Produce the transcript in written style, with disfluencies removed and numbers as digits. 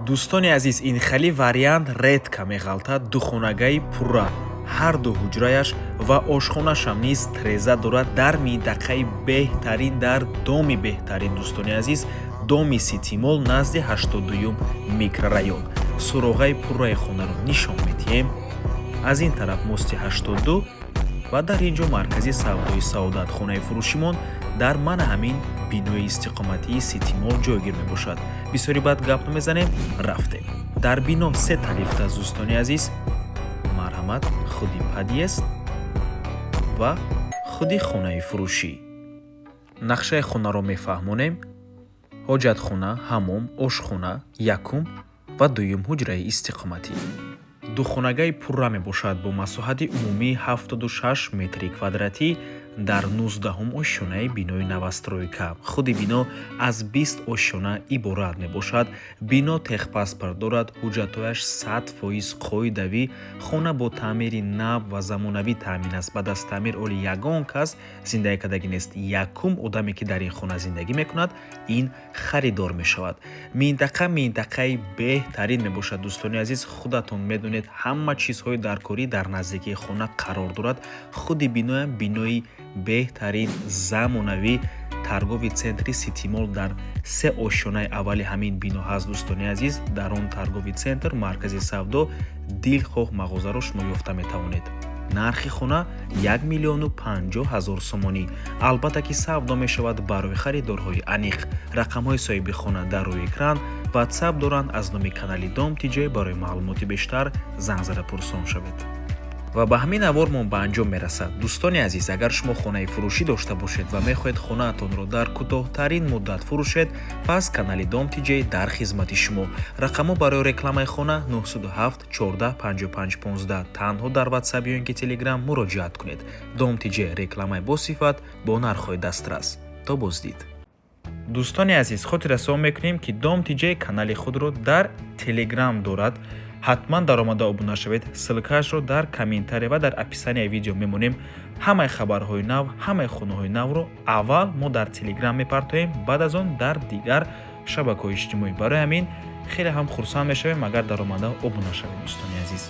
Дӯстони азиз, ин хели вариант редко меғалтад. Духонагаи пурра, ҳар ду ҳуҷраяш ва ошхонашам низ треза дорад, дар минтақаи беҳтарин, дар доми беҳтарин. Дӯстони азиз, доми Ситимол, назди 82-юм микрорайон. Суроғаи пурраи хонаро нишон медиҳем. Аз ин тараф мости 82 ва дар ин ҷо маркази савдои Саодат. Хонаи фурӯшимон дар мана ҳамин бинои истиқоматии Ситимол ҷойгир мебошад. Бисёри баъд гап намезанем, рафтем. Дар бино сета лифт аст. Дӯстони азиз, марҳамат, худи подъезд ва худи хонаи фурӯшӣ. Нақшаи хонаро мефаҳмонем: ҳоҷатхона, ҳамом, ошхона, якум ва дуюм ҳуҷраи истиқоматӣ. Духонагаи пурра мебошад бо масоҳати умумии 76 метри квадратӣ дар 19-ум ошёнаи бинои новостройка. Худи бино аз 20 ошёна иборат мебошад. Бино техпаспорт дорад, ҳуҷҷатҳояш 100% қоидавӣ. Хона бо таъмири нав ва замонавӣ таъмин аст. Баъд аз таъмир оли ягон кас зиндагӣ кардагӣ нест. Якум одаме, ки дар ин хона зиндагӣ мекунад, ин харидор мешавад. Минтақа минтақаи беҳтарин мебошад. Дӯстони азиз, худатон медонед, ҳама чизҳои даркорӣ дар наздикии хона қарор дорад. Худи биноям бинои беҳтарин, замонавӣ. Торговый центри Ситимол дар се ошёнаи аввали ҳамин бино ҳаст. Дӯстони азиз, дар он торговый центр, маркази савдо, дилхоҳ мағозаро шумо ёфта метавонед. Нархи хона 1 050 000 сомонӣ. Албатта ки савдо мешавад барои харидорҳои аниқ. Рақамҳои соҳиби хона дар рӯи экран, Ватсап доранд. Аз номи канали Дом Тиҷой барои маълумоти бештар занг зада пурсон шавед. Ва ба ҳамин навормон ба анҷом мерасад. Дӯстони азиз, агар шумо хонаи фурӯшӣ дошта бошед ва мехоҳед хонаатонро дар кӯтоҳтарин муддат фурӯшед, пас канали Дом Тиҷей дар хизмати шумо. Рақамҳо барои рекламаи хона 907 14 55 15. Танҳо дар Ватсап ё ин ки Телеграм муроҷиат кунед. Дом Тиҷей: рекламаи босифат бо нархҳои дастрас. То боздид. Дӯстони азиз, хотиррасон мекунем, ки Дом Тиҷей канали худро дар Телеграм дорад. Ҳатман даромада обуна шавед. Ссылкаашро дар комментария ва дар описанияи видео мемонем. Ҳамаи хабарҳои нав, ҳамаи хонаҳои навро аввал мо дар Телеграм мепартоем, баъд аз он дар дигар шабакаҳои иҷтимоӣ. Барои ҳамин хеле ҳам хурсанд мешавем, агар даромада обуна шавед, дӯстони азиз.